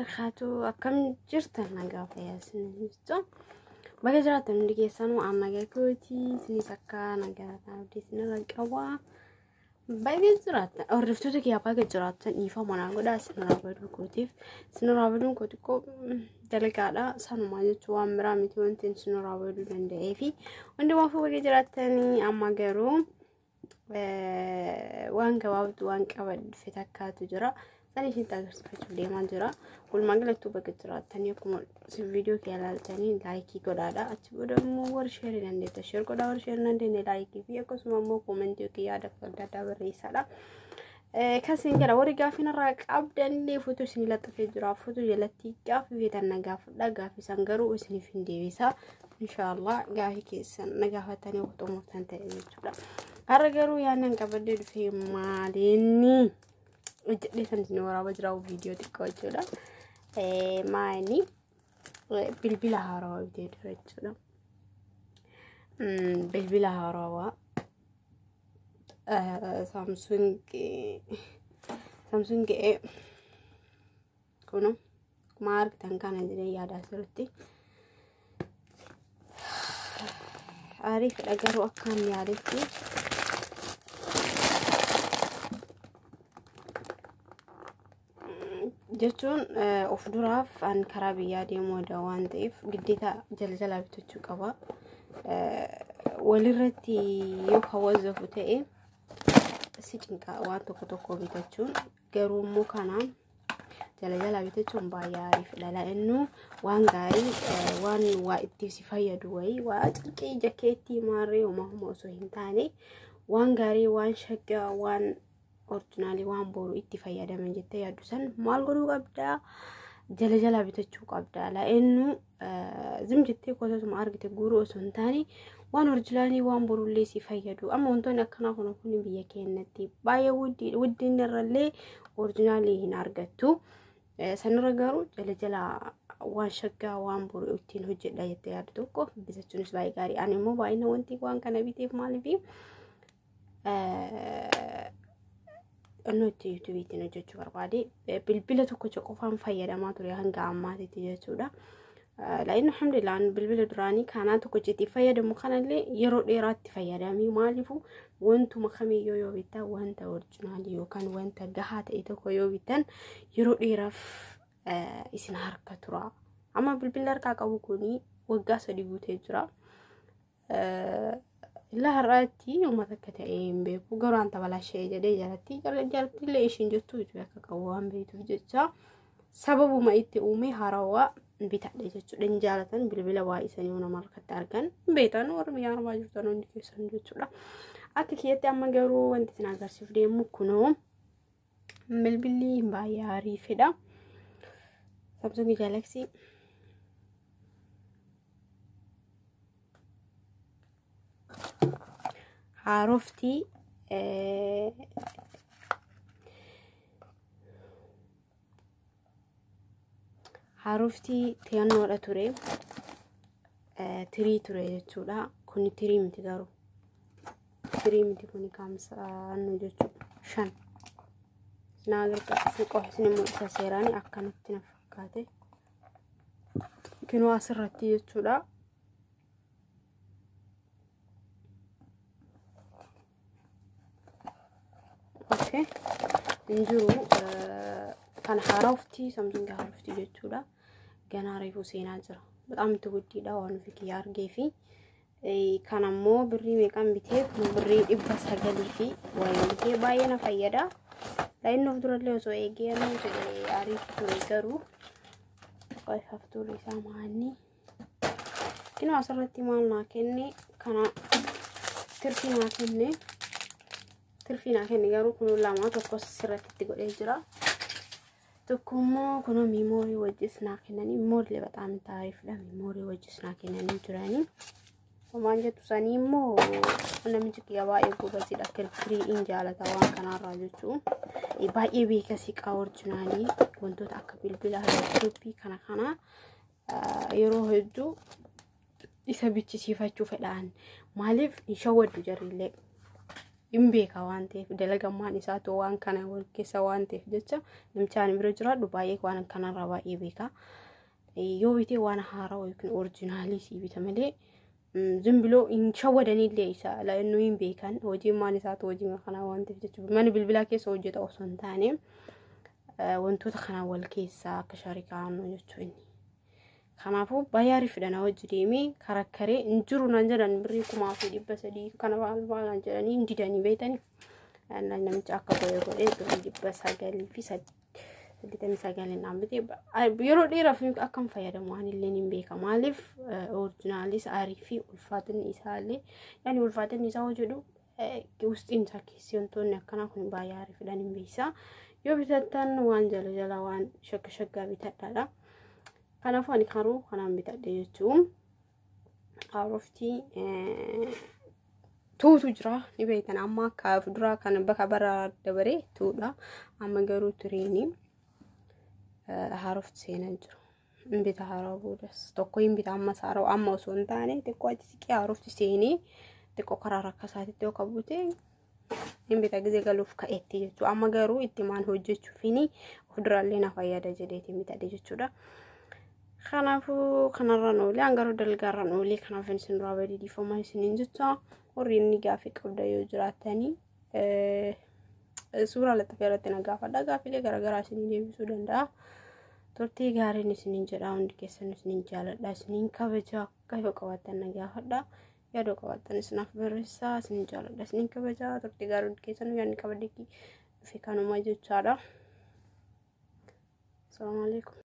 Wabarakatuh. Akkam jirtan nagaa fayyaa isin jirtu. Baga jiraattan hundi keessanuu an nagaa kooti. Isinis akka nagaa abdii isinirra qaba. Baga jiraattan hordoftoota kiyyaa baga jiraattan dhiifama naa godhaa isinirraa baduu kootiif. Isinirraa baduun koo xiqqoo dalagaadha. Sanumaa jechuun waan biraa miti wanti isinirraa baduu danda'ee fi hundumaafuu baga jiraattanii amma garuu waan gabaabduu waan qabadhe takkaatu jira. San isinitti agarsiifachuuf deemaa jira. Walumaa galattuu bakka jiraattanii akkuma viidiyoo kee ilaaltanii like godhaadha. Achi booda immoo warri share dandeetta. Share godhaa warri share dandeenye like fi akkasuma immoo comment yookiin yaada adda addaa barreessaadha. Kasiin gara warri gaaffii narraa qabdanillee footoo isin laxxafee jira. Footoo jalatti gaaffii feetan na gaafadha. Gaaffii san garuu isiniif hin deebisa. Inshaallah gaaffii keessan na gaafatanii akka xumurtan ta'e jechuudha. Har'a garuu yaadni qabadhee dhufee maalinni hojjedhee kan isin waraabaa jira viidiyoo xiqqoo jechuudha. Maayini bilbila haarawaa bitee jira jechuudha. Bilbila haarawaa Samsung kun akkuma argitan kana jedhee yaadaa jirutti. Ariifidha garuu akkaan yaadetti. Jechuun of duraaf an karaa biyyaa deemuu oda waan ta'eef giddeeta jala jalaa bitachuu qaba. Walirratti yoo hawwazafu ta'e si cinqa waan tokko tokko bitachuun garuu immoo kanaan jala jalaa bitachuun baay'ee ariifidha. La'innu waan gaarii waan waa itti si fayyadu wayii waa cirqii jakeettii maarree homaa homaa osoo hin taane waan gaarii waan shaggaa waan original waan boru itti fayyadaman jettee yaaddu san maal godhuu qabdaa? Jala jalaa bitachuu qabdaa. La'innu zim jettee kotatuma argite guuruu osoo hin taane waan original waan borullee si fayyadu. Amma wantoonni akkanaa kun kun biyya keenyatti baay'ee wuddinni irrallee original hin argattu. Sanirra garuu jala jalaa waan shaggaa waan boru ittiin hojjedha jettee yaaddu tokko bitachuunis baay'ee gaarii. Ani immoo baay'ina wanti waan kana biteef maaliifi onnoo itti YouTube ittiin hojjechuu barbaade bilbila tokkicha qofaan fayyadamaa ture hanga ammaatitti jechuudha. La'innu alhamdulillah bilbila duraanii kanaa tokkicha itti fayyadamu kanallee yeroo dheeraatti fayyadamee maaliifuu wantuma kamiyyuu yoo bittan wanta original yookaan wanta gahaa ta'e tokko yoo bittan yeroo dheeraaf isin harka tura. Amma bilbilli harkaa qabu kuni waggaa 3 guutee jira. Illaa har'aatti uummata akka ta'e hin beeku. Garuu wanta balaashee jedhee jalatti jalatti illee ishiin jettu akka qabu waan beektuuf jecha sababuma itti uume haarawaa bitadhe jechuudha. Hin jaalatan bilbila waa isanii nama harkatti argan hin beektan warri biyya arabaa jirtan hundi keessan jechuudha. Akka kiyyatti amma garuu wanti isin agarsiif deemu kunoo bilbilli baay'ee ariifidha. Samsung Galaxy haaroftii haaroftii teeyannoodha ture tirii ture jechuudha. Kuni tirii miti garuu tirii miti kuni kaamsaannu jechuudha. 5 isin agarsiisa qofa isin mul'isa seeraan akkanatti na fakkaate kinoo asirratti jechuudha. Okay. Hin jiru kan haaroftii Samsung haaroftii jechuudha. Ganaa reefuu seenaa jira. Bexaam itti guddiidha waan ofii kiyya argee fi kan ammoo birrii meeqaan bitee kun birrii 900 fi wayiin bitee baay'ee na fayyada. La'inni of durallee osoo eegee yeroo jedhee ariif ture garuu haftuurri isaa maanni. Kinoo asirratti maal naa kenne kana tirfii naa kenne. Tirfii naa kenne garuu kun lama tokko sirratti itti godhee jira. Tokko immoo kunoo memory wajjis naa kennanii memory bexaam taariifidha memory wajjis naa kennanii jiranii. Homaan jettu sanii immoo namichi kiyya baay'ee gobasidha kirkirii hin jaalata waan kanarraa jechuun. Baay'ee beeka siqaa original wantoota akka bilbila laptop kana kana yeroo hedduu isa bichisiifachuu fedhaan maaliif hin shawwaddu jarrillee. Hin beeka waan ta'eef dalagammaan isaatu waan kana wal keessa waan ta'eef jecha namicha ani bira jiraadhu baay'ee waan kanarraa baay'ee beeka. Yoo bitee waan haaraa yookiin original sii bita malee zimbiloo hin shawwadanillee isa la'annoo hin beekan hojiin maan isaatu hojii kanaa waan ta'eef jechuudha. Mana bilbilaa keessa hojjeta osoo hin taane wantoota kanaa wal keessa akka sharikaa jechuu inni. Kanaafuu baay'ee ariifidha na hojii deemee karakkaree hin jiru naan jedhan birrii 4300 kana baal naan jedhanii hin didanii beetanii. Namicha akka godhe godhee birrii 989 naan bitee yeroo dheeraaf akkam fayyadamu waan illee hin beeka. Maaliif original is aarii fi ulfaatinni isaallee yaani ulfaatinni isaa hoo jedhu wusxiin isaa keessi wantoonni akkanaa kun baay'ee ariifidhaan hin beeksisaa. Yoo bitattan waan jala jala waan shagga shaggaa bitadhaadha. Kanaafuu ani karuu kanaan bitadhe jechuun haaroftii tuutu jira ni beektan amma akka duraa kan bakka bara dabaree tuudha amma garuu tiriini haarofti seenaa jiru. Hin bita haaraa boodas tokko hin bita ammas haaraa amma osoo hin taane xiqqoo achi siqee haarofti seenee xiqqoo karaa rakkasaatitti yoo qabute hin bita gizee galuuf ka'etti jechuudha. Amma garuu itti maan hojjechuufini of duraallee na fayyada jedheetiin bitadhe jechuudha. Kanaafuu kanarraan oolee hangaruu dalgaarraan oolee kanaaf isin duraa badii dhiifama isiniin jecha warri inni gaafii qabda yoo jiraatanii suuraa laxxafee irratti na gaafadha. Gaafiilee garaagaraa isinii deebisuu danda'a. Turtii gaariin isiniin jedha hundi keessan isiniin jaaladha isiniin kabaja gaafii qabaattan na gaafadha. Yaada qabaattan isinaaf barreessaa isiniin jaaladha isiniin kabaja turtii gaarii hundi keessan yaadni qabadde dhufe kanuma jechaadha. Salaamu alaikum.